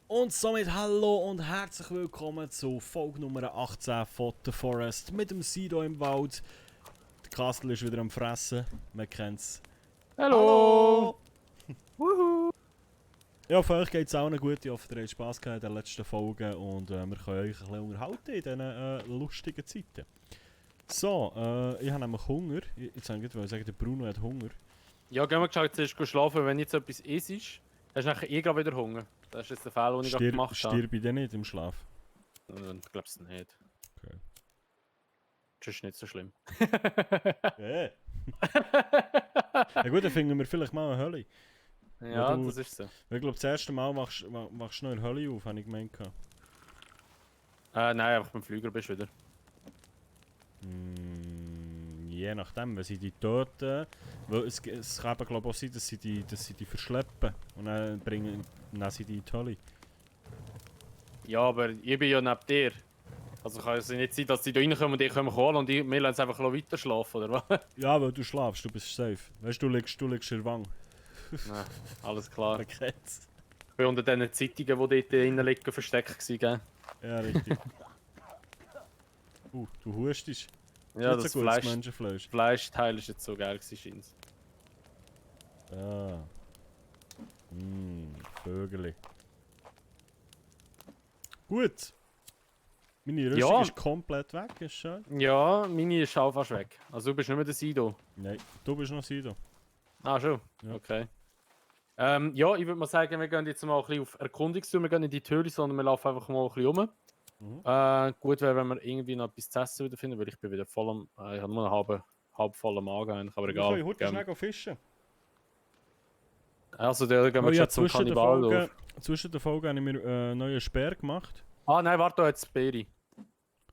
Und somit hallo und herzlich willkommen zu Folge Nummer 18 von The Forest mit dem Sido im Wald. Der Kastel ist wieder am Fressen, man kennt's. Hallo! Wuhu! Ja, für euch geht's auch noch gut, ich hoffe ihr habt Spass gehabt in den letzten Folgen und wir können euch ein bisschen unterhalten in diesen lustigen Zeiten. So, ich habe nämlich Hunger. Jetzt wollte ich sagen, der Bruno hat Hunger. Ja, gehen wir geschaut, zuerst schlafen, wenn jetzt etwas isst, hast du nachher gerade wieder Hunger. Das ist jetzt der Fehler, den ich gerade gemacht habe. Stirb ich denn nicht im Schlaf? Ich glaube es nicht. Okay. Das ist nicht so schlimm. Ja gut, dann finden wir vielleicht mal eine Hölle. Ja, das ist so. Ich glaube, das erste Mal machst du noch in der Hölle auf, habe ich gemeint. Nein, einfach beim Flüger bist du wieder. Je nachdem, wenn sie die töten, weil es kann eben, glaube ich, auch sein, dass sie die verschleppen und dann nehmen sie die in die Hölle. Ja, aber ich bin ja neben dir. Also kann es nicht sein, dass die da reinkommen und ich komme holen und wir lassen es einfach weiter schlafen, oder was? Ja, weil du schlafst, du bist safe. Weißt du, du liegst in der Wange. Nein, alles klar. Man kennt's. Ich bin unter diesen Zeitungen, die dort drinnen liegen, versteckt gewesen, gell? Ja, richtig. Du hustest. Ja, Nicht das so gutes Menschenfleisch. Fleischteil ist jetzt so geil gewesen, scheint's. Ah. Vögel. Gut. Meine Rüstung Ja. ist komplett weg, ist schön. Ja, meine ist auch fast weg. Also du bist nicht mehr der Sido. Nein, du bist noch Sido. Ah, schon? Ja. Okay. Ja, ich würde mal sagen, wir gehen jetzt mal ein bisschen auf Erkundungstour. Wir gehen nicht in die Höhle, sondern wir laufen einfach mal ein bisschen rum. Gut wäre, wenn wir irgendwie noch etwas zu essen wiederfinden, weil ich bin wieder voll am... ich habe nur einen halb vollen Magen eigentlich, aber Wir egal. können heute schnell fischen. Also da gehen wir schon zum Kannibal. Zwischen den Folgen habe ich mir einen neuen Speer gemacht. Ah nein, warte, da jetzt Beere.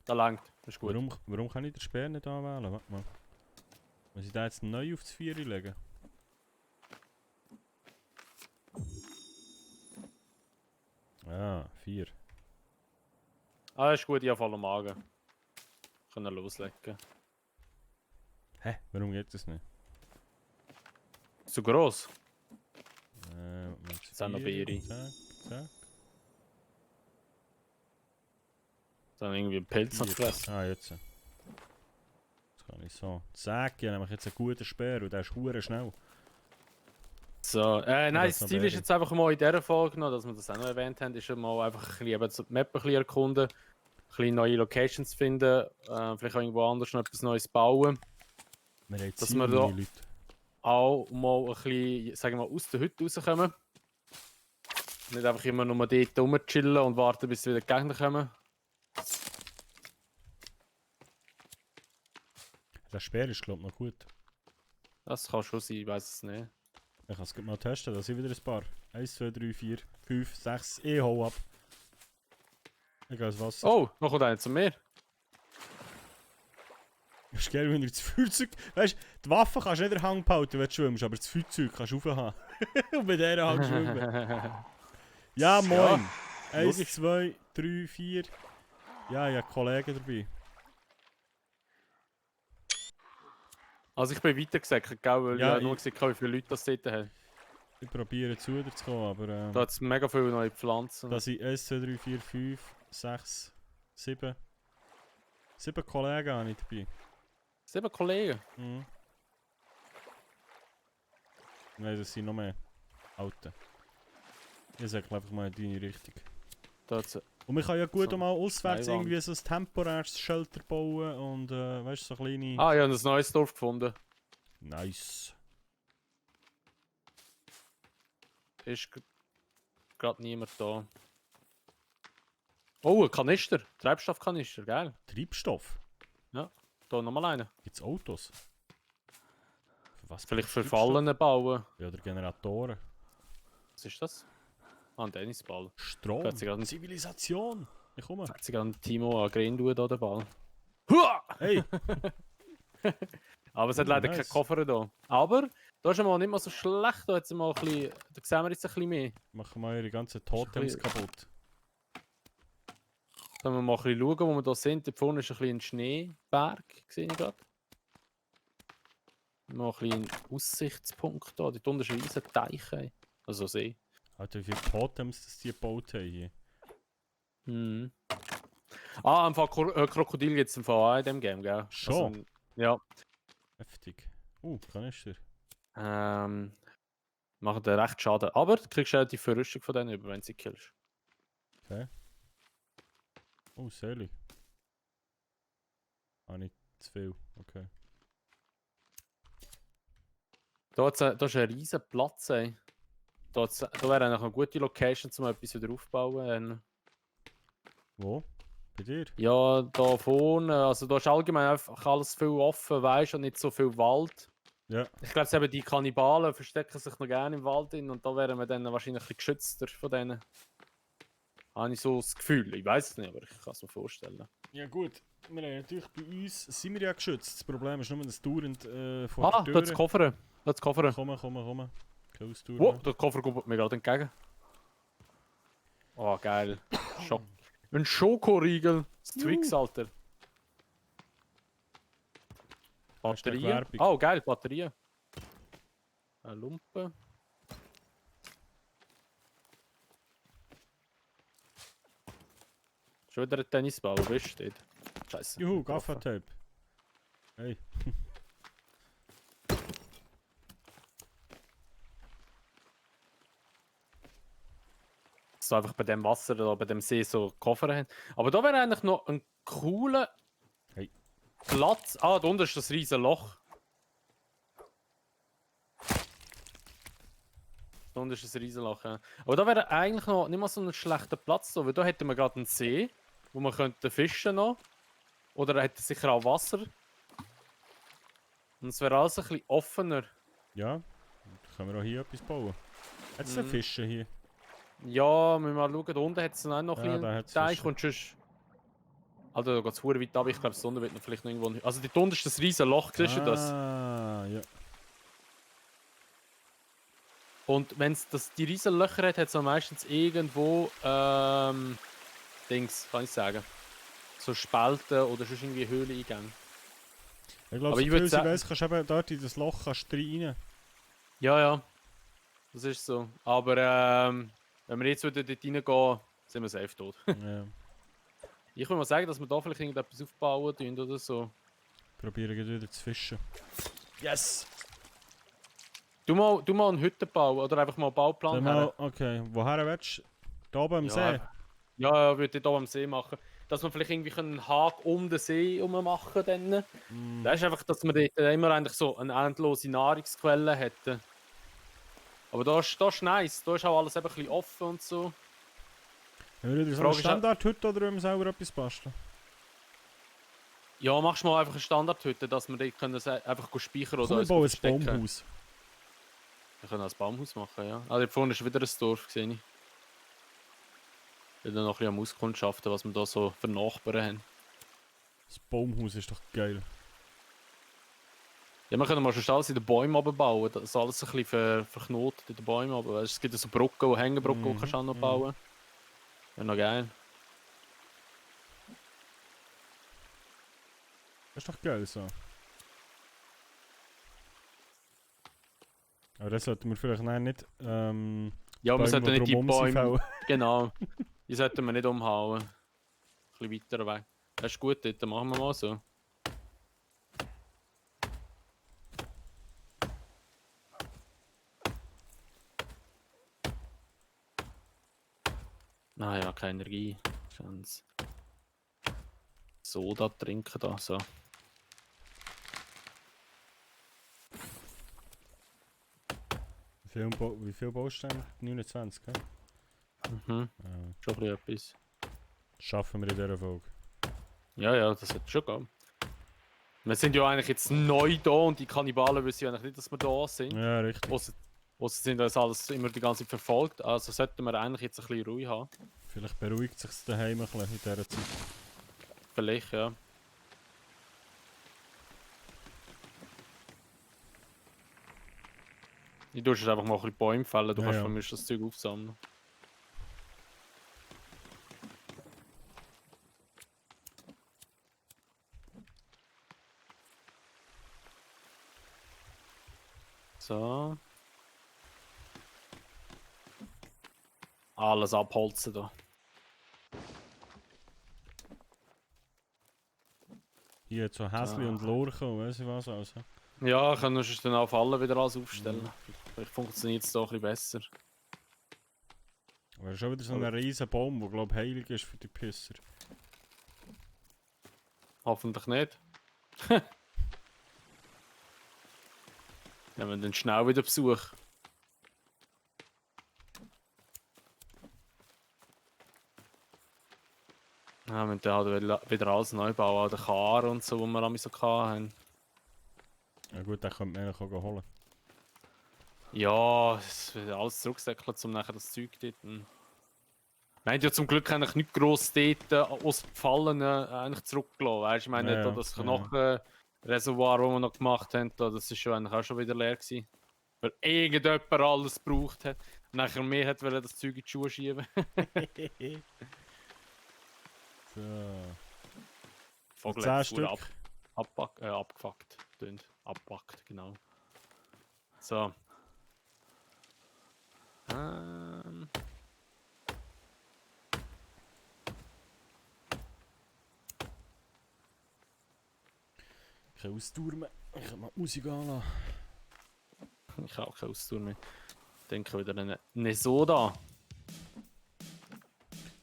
Da langt, das ist gut. Warum kann ich den Speer nicht anwählen? Warte mal. Muss ich da jetzt neu auf das 4 legen? Ah, 4. Ah, ist gut, ich habe vollen Magen. Können loslegen. Hä? Warum geht das nicht? Zu gross? Jetzt sind noch Beere. Zack. Dann irgendwie einen Pilz noch gefressen. Ah, jetzt. Jetzt kann ich so. Zack, ich habe nämlich jetzt einen guten Speer und der ist hure schnell. So, nein, das das noch Ziel ist jetzt einfach mal in dieser Folge noch, dass wir das auch noch erwähnt haben, ist mal einfach ein bisschen eben die Map ein bisschen erkunden, ein bisschen neue Locations finden, vielleicht auch irgendwo anders noch etwas Neues bauen. Dass wir da auch mal ein bisschen, sagen wir mal, aus der Hütte rauskommen. Nicht einfach immer nur dort rumchillen und warten, bis wieder die Gegner kommen. Der Speer ist, glaube ich, noch gut. Das kann schon sein, ich weiß es nicht. Ich kann es mal testen, da sind wieder ein paar. 1, 2, 3, 4, 5, 6. Ich hau ab. Ich gehe ins Wasser. Oh, noch kommt einer zu mir. Es ist geil, wenn du das Feuerzeug... Weißt du, die Waffe kannst du nicht in der Hand behalten, wenn du schwimmst, aber das Feuerzeug kannst du aufhaben. Und mit dieser Hand schwimmen. Ja, moin. Ja, 1, 2, 3, 4. Ja, ich habe Kollegen dabei. Also ich bin weitergesackt, gell, weil Ja, ich nur gesehen habe, wie viele Leute das dort haben. Ich probiere zu dir zu kommen, aber... Da hat es mega viele neue Pflanzen. Da sind 1, 2, 3, 4, 5, 6, 7. 7 Kollegen habe ich dabei. 7 Kollegen. Nein, das sind noch mehr Alte. Ich sage einfach mal in deine Richtung. Und man kann ja gut so mal auswärts Schneewand. irgendwie so ein temporäres Shelter bauen und weißt du, so kleine... Ah, ich habe ein neues Dorf gefunden. Nice. Ist gerade niemand da. Oh, ein Kanister. Treibstoffkanister, geil. Treibstoff? Da nochmal einen. Gibt's Autos? Für was Vielleicht brauchst du Verfallene bauen. Treibstoff? Ja, oder Generatoren. Was ist das? Ah, ein Tennisball. Strom. Hat sie gerade Zivilisation. Ich komme. einen Timo Agrin da den Ball. Hua! Hey! Aber es hat leider nice. keinen Koffer da. Aber da ist mal nicht mal so schlecht. Da, jetzt mal ein bisschen, da sehen wir jetzt ein bisschen mehr. Machen wir eure ganzen Totems kaputt. Können wir mal ein bisschen schauen, wo wir da sind. Da vorne ist ein bisschen ein Schneeberg, sehe ich gerade. Mal ein bisschen ein Aussichtspunkt da. Dort unten ist ein riesen Teich. Also See. Alter, wie viele Totems das die gebaut haben hier. Mhm. Ah, im Fall Krokodil gibt es im Fall auch in dem Game, gell? Schon? Also, ja. Heftig. Kanister. Machen dir recht Schaden. Aber du kriegst auch die Verrüstung von denen über, wenn du sie killst. Okay. Selig. Nicht zu viel. Okay. Da ist ein riesen Platz, ey. Da wäre eigentlich eine gute Location, um etwas wieder aufzubauen. Wo? Bei dir? Ja, da vorne. Also da ist allgemein einfach alles viel offen, weißt du, und nicht so viel Wald. Ja. Ich glaube, eben die Kannibalen verstecken sich noch gerne im Wald drin und da wären wir dann wahrscheinlich ein bisschen geschützter von denen. Habe ich so das Gefühl. Ich weiß es nicht, aber ich kann es mir vorstellen. Ja gut. Wir haben natürlich bei uns sind wir ja geschützt. Das Problem ist nur, dass dauernd vor der Da Tür... ist Koffer. Da ist Koffer. Komm. Close Wow, der Koffer kommt mir gerade entgegen. Oh, geil. Ein Schokoriegel. Das Twix, Alter. Batterien. Oh, geil, Batterien. Eine Lumpe. Schon wieder ein Tennisball, wo bist du? Scheiße. Juhu, Gaffertape. Hey. So einfach bei dem Wasser oder bei dem See so Koffer haben. Aber da wäre eigentlich noch ein cooler Platz. Ah, da unten ist das riesen Loch. Da unten ist ein Riesenloch. Ja. Aber da wäre eigentlich noch nicht mal so ein schlechter Platz, so, weil da hätten wir gerade einen See, wo man könnte fischen noch. Oder er hätte sicher auch Wasser. Und es wäre alles ein bisschen offener. Ja, dann können wir auch hier etwas bauen. Hat es Fische hier? Ja, müssen wir mal schauen. Da unten hat es noch ein da Teich und sonst... Also da geht es weit ab, ich glaube, da unten wird noch vielleicht noch irgendwo... Also da unten ist das riesen Loch, siehst du das? Ah, ja. Und wenn es die riesen Löcher hat, hat es meistens irgendwo... Dings, kann ich sagen. So Spalten oder sonst irgendwie Höhleneingänge. Ich glaube, so viel ich weiss, kannst du eben dort in das Loch rein. Ja. Das ist so. Aber wenn wir jetzt wieder dort reingehen, sind wir safe tot. Ja. Ich würde mal sagen, dass wir da vielleicht irgendetwas aufbauen tun oder so. Probieren wieder zu fischen. Yes! Du mal eine Hütte bauen oder einfach mal einen Bauplan her. Okay, woher willst du? Da oben am See? Ja, würde ich hier am See machen. Dass wir vielleicht irgendwie einen Haken um den See herum machen dann. Das ist einfach, dass wir dort immer eigentlich so eine endlose Nahrungsquelle hätten. Aber da ist nice, da ist auch alles eben ein bisschen offen und so. Haben wir wieder so eine Standardhütte oder wollen wir selber etwas basteln? Ja, machst du mal einfach eine Standardhütte, dass wir dort können einfach speichern oder wir bauen ein Baumhaus. Wir können ein Baumhaus machen, ja. Ah, da vorne ist wieder ein Dorf, gesehen. Ich bin noch ein bisschen am Auskundschaften, was wir da so für Nachbarn haben. Das Baumhaus ist doch geil. Ja, wir können mal schon alles in den Bäumen abbauen, dass alles ein bisschen verknotet in den Bäumen. Aber es gibt ja so Brücken, Hängebrücken, die kannst du auch noch bauen. Wäre noch geil. Das ist doch geil so. Aber das sollten wir vielleicht nicht... ja, wir sollten nicht die Bäume... Genau. Die sollten wir nicht umhauen. Ein bisschen weiter weg. Das ist gut, dann machen wir mal so. Ja, keine Energie. Chance. Soda trinken da, so. Wie viel baust du denn? 29, gell? Mhm. Schon ein bisschen etwas. Schaffen wir in dieser Folge. Ja, das wird schon gehen. Wir sind ja eigentlich jetzt neu da und die Kannibalen wissen ja eigentlich nicht, dass wir da sind. Ja, richtig. Ausser sind das alles immer die ganze Zeit verfolgt. Also sollten wir eigentlich jetzt ein bisschen ruhig haben. Vielleicht beruhigt sich daheim ein bisschen in dieser Zeit. Vielleicht, ja. Ich tue jetzt einfach mal ein bisschen Bäume fällen, du kannst von mir das Zeug aufsammeln. So. alles abholzen da. Hier hat so Häsli und Lurchen und weiss ich was also. Ja, können wir dann auf alle wieder alles aufstellen. Vielleicht funktioniert es da ein bisschen besser. Aber schon wieder so ein riesen Baum, der glaube heilig ist für die Pisser. Hoffentlich nicht. Nehmen wir dann schnell wieder Besuch. Ja, wir müssen dann halt wieder alles neu bauen, auch den Kar und so, wo wir am so hatten. Ja gut, den könnte man eigentlich auch holen. Ja, es wird alles zurücksäckeln, um nachher das Zeug dort. Wir haben ja zum Glück eigentlich nicht gross dort aus dem Gefallenen eigentlich zurückgelassen. Weißt, ich meine, da das Knochenreservoir, das wir noch gemacht haben, das ist schon eigentlich auch schon wieder leer gewesen. Weil irgendjemand alles gebraucht hat. Nachher mehr hat das Zeug in die Schuhe schieben. So. Vogel 10 hat Stück. abgefuckt. Abgepackt, genau. So. Keine Ausdauer mehr. Ich kann mal die Musik anlassen. Ich habe auch keine Ausdauer mehr. Ich denke wieder eine Soda.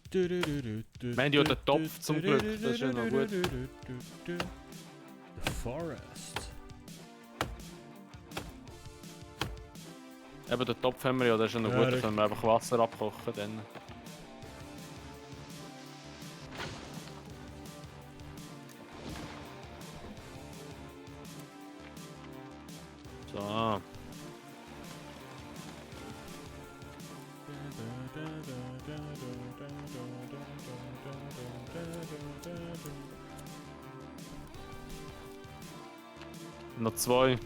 Wir haben ja den Topf zum Glück, das ist ja noch gut. The Forest. Eben den Topf haben wir ja, das ist ja noch Ja, gut, da richtig. können wir einfach Wasser abkochen dann. So. Noch 2.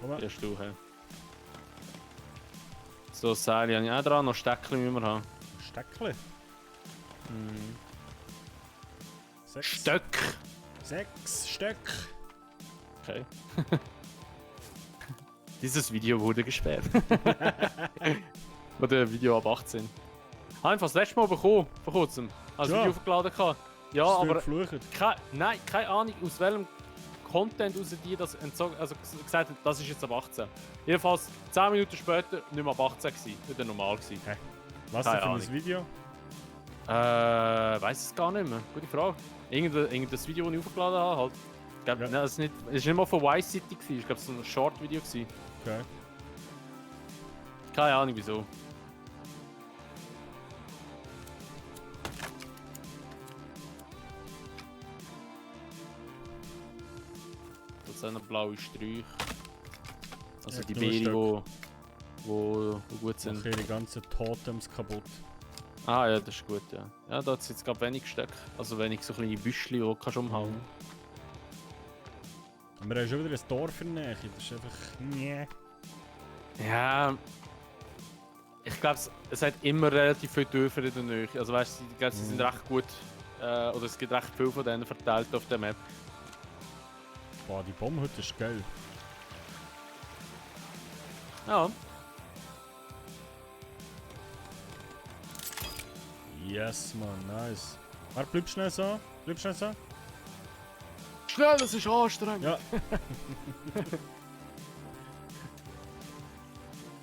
Komm mal. Erst du, hey. So, Seile habe ich auch dran, noch Steckchen müssen wir haben. Steckle. 6 Stöck! 6 Stück. Okay. Dieses Video wurde gesperrt. Oder Video ab 18. Einfach das letzte Mal bekommen, vor kurzem. Als Ja. Video aufgeladen hatte. Ja, Hast du aber geflucht? nein, keine Ahnung, aus welchem Content raus die das gesagt hat, das ist jetzt ab 18. Jedenfalls 10 Minuten später nicht mehr ab 18 gewesen, wieder normal gewesen. Was Keine denn für ein Ahnung. Video? Weiß es gar nicht mehr. Gute Frage. Irgendein Video, das ich aufgeladen habe, halt. Ich glaube, Ja. nein, es war nicht mal von Vice City gewesen. Ich glaube, es war so ein Short-Video gewesen. Okay. Keine Ahnung wieso. Das sind noch blaue Sträuche. Also Ja, die nur Beere, wo gut sind. Machen ihre ganzen Totems kaputt. Ah ja, das ist gut, ja. Ja, da sind jetzt gerade wenig Stöcke. Also wenig so kleine Büschli, die du kannst umhauen. Und wir haben schon wieder ein Dorf in der Nähe. Das ist einfach... Nee. Ja. Ich glaube, es hat immer relativ viele Dörfer in der Nähe. Also weißt du, ich glaube, sie sind recht gut. Oder es gibt recht viele von denen verteilt auf der Map. Boah, die Bombhütte ist geil. Ja. Yes, man, nice. Warte, bleib schnell so. Bleib schnell so. Schnell, das ist anstrengend. Ja.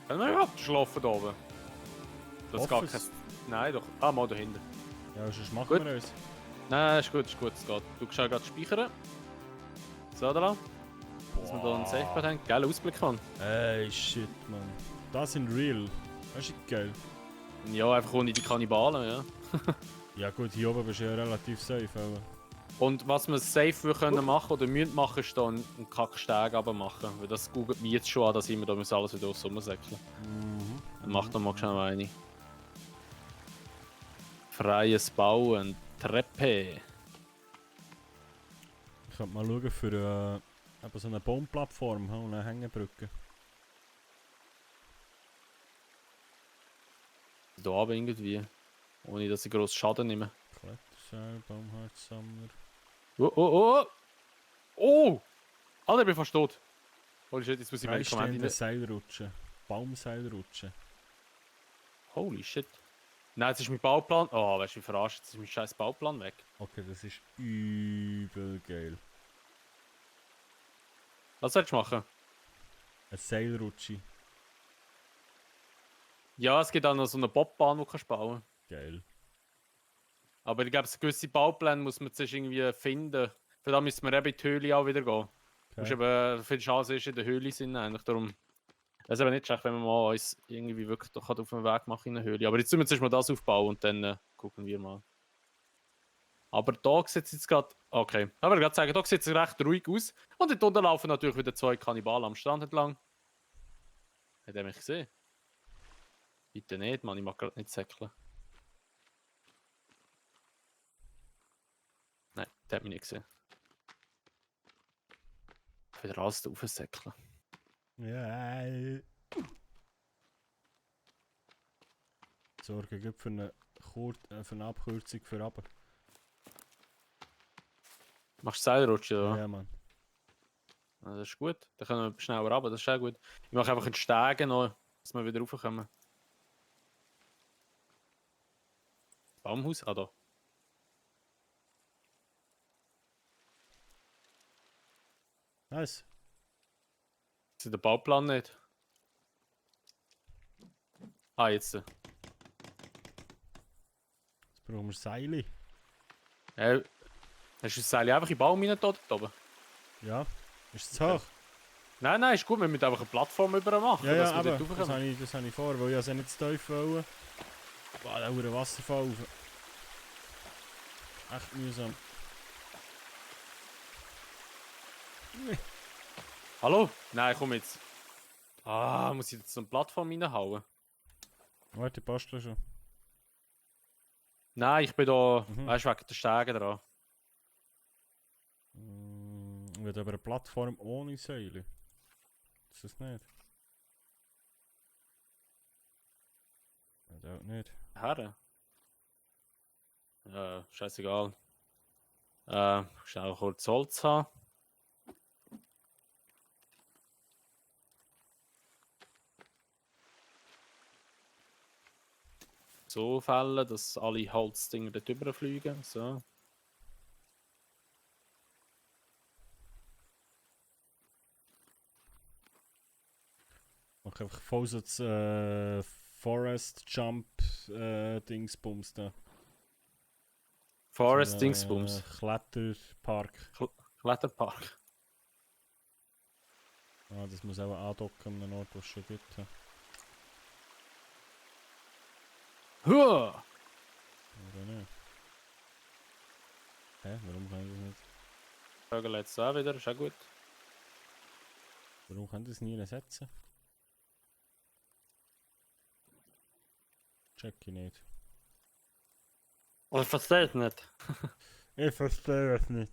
Können wir überhaupt schlafen da oben? Das ist gar kein... Office? Nein, doch. Ah, mal dahinter. Ja, sonst machen Gut. wir uns. Nein, ist gut, es geht. Du kannst auch gerade speichern. So, da lang. Dass wir da einen Safepad haben. Geiler Ausblick, Mann. Ey, shit, man. Das sind real. Das ist geil. Ja, einfach ohne die Kannibalen, ja. Ja gut, hier oben bist du ja relativ safe, aber... Und was wir safe können machen oder müssen machen, ist da einen Kacksteg machen. Weil das googelt mich jetzt schon an, dass ich mir da alles wieder aus rumsäckeln. Dann mach doch mal schnell eine. Freies Bauen. Treppe. Ich könnte mal schauen für eben so eine Baumplattform und eine Hängebrücke. Da oben irgendwie. Ohne dass ich groß Schaden nehme. Kletterseil, Baumharzsammler. Oh, oh, oh! Oh! Alter, ich bin fast tot. Holy shit, jetzt muss ich Freistehende Medikamente rein. Seilrutsche. Baumseilrutsche. Holy shit. Nein, jetzt ist mein Bauplan. Oh, weißt du, wie verarscht? Jetzt ist mein scheiß Bauplan weg. Okay, das ist übel geil. Was sollst du machen? Eine Seilrutsche. Ja, es gibt auch noch so eine Bobbahn, die du bauen kannst. Geil. Aber ich glaube, gewisse Baupläne muss man zuerst irgendwie finden. Für da müssen wir eben in die Höhle auch wieder gehen. Du musst eben viel Chance ist in der Höhle sind eigentlich. Darum. Es ist aber nicht schlecht, wenn wir mal uns irgendwie wirklich doch auf den Weg machen in eine Höhle. Aber jetzt müssen wir zuerst mal das aufbauen und dann gucken wir mal. Aber da sieht es jetzt gerade. Okay. Ich wollte gerade sagen, da sieht es recht ruhig aus. Und dort unten laufen natürlich wieder 2 Kannibalen am Strand entlang. Hat er mich gesehen? Bitte nicht, Mann, ich mag gerade nicht säckeln. Nein, der hat mich nicht gesehen. Wieder alles da raufsäckeln. Ja. Sorge gibt für eine Abkürzung für runter. Machst du Seilrutsche, oder? Ja, Mann. Ja, das ist gut. Dann können wir schneller runter, das ist auch gut. Ich mache einfach einen Stegen noch, dass wir wieder raufkommen. Baumhaus? Ah, da. Nice. Das ist der Bauplan nicht. Ah, jetzt. Jetzt brauchen wir Seile. Hast du das Seil einfach in den Baum rein da oben? Ja. Ist es hoch? Nein, nein, ist gut, wir müssen einfach eine Plattform über machen. Ja, ja, dass wir aber dort das raufkommen. habe ich vor, weil ich ja nicht zu tief wollte. Boah, da ist ein Wasserfall rauf. Echt mühsam. Hallo? Nein, komm jetzt. Ah, muss ich jetzt so eine Plattform reinhauen? Warte, passt das schon. Nein, ich bin da, Mhm. weißt du, wegen der Stege dran. Ich will aber eine Plattform ohne Seile. Ist das nicht? Ja, auch nicht. Herren? Scheißegal. Schnell kurz Holz haben. So fällen, dass alle Holzdinger dort überfliegen. So. Mach einfach voll so das Forest Jump Dingsbums da. Forest So, Dingsbums. Kletterpark. Kletterpark. Ah, das muss auch andocken an einem Ort, wo es schon gibt. Huh! Oder nicht? Hä? Warum kann ich das nicht? Vögel jetzt auch wieder, ist auch gut. Warum kann ich das nie ersetzen? Check ich nicht. Ich verstehe es nicht. Ich verstehe es nicht.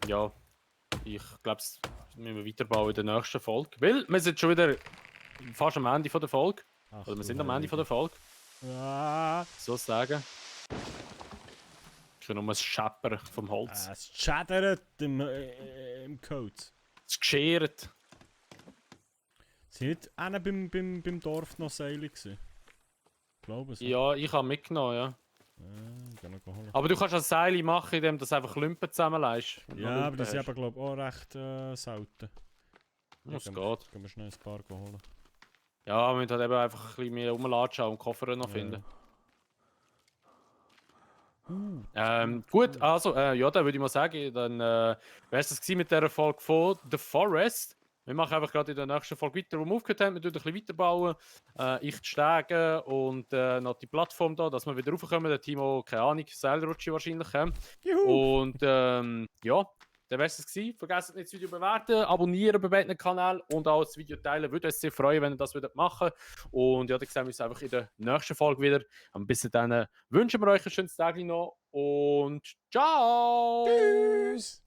Ja. Ich glaube, das müssen wir weiterbauen in der nächsten Folge. Weil wir sind schon wieder fast am Ende von der Folge. Ach, Oder wir du sind am Ende von der Heilige. Folge. Ah, So sagen. Schon nur ein Scheppern vom Holz. es chattert im Code. Es ist geschert. Sind nicht einer beim Dorf noch Seile gewesen? Ich glaube es. Ja, ich habe mitgenommen, ja. Ich kann noch holen. Aber du kannst ein Seil machen, indem du das einfach Lümpen zusammenlegst. Ja, aber die sind aber glaube ich auch recht selten. Das Ja, geht. Können wir schnell ein paar holen. Ja, wir müssen halt eben einfach ein bisschen mehr rumlatschen und Koffer noch finden. Gut, also, ja, dann würde ich mal sagen, dann wäre es das gewesen mit dieser Folge von The Forest. Wir machen einfach gerade in der nächsten Folge weiter, wo wir aufgehört haben. Wir tun ein bisschen weiterbauen. Ich die Stege und noch die Plattform da, dass wir wieder raufkommen. Der Timo, keine Ahnung, Seilrutsche wahrscheinlich. Juhu! Und ja, dann wäre es das gewesen. Vergesst nicht, das Video bewerten, abonnieren bei beiden Kanälen und auch das Video teilen. Würde uns sehr freuen, wenn ihr das machen. Und ja, dann sehen wir uns einfach in der nächsten Folge wieder. Und bis dann wünschen wir euch ein schönes Tag noch und ciao! Tschüss!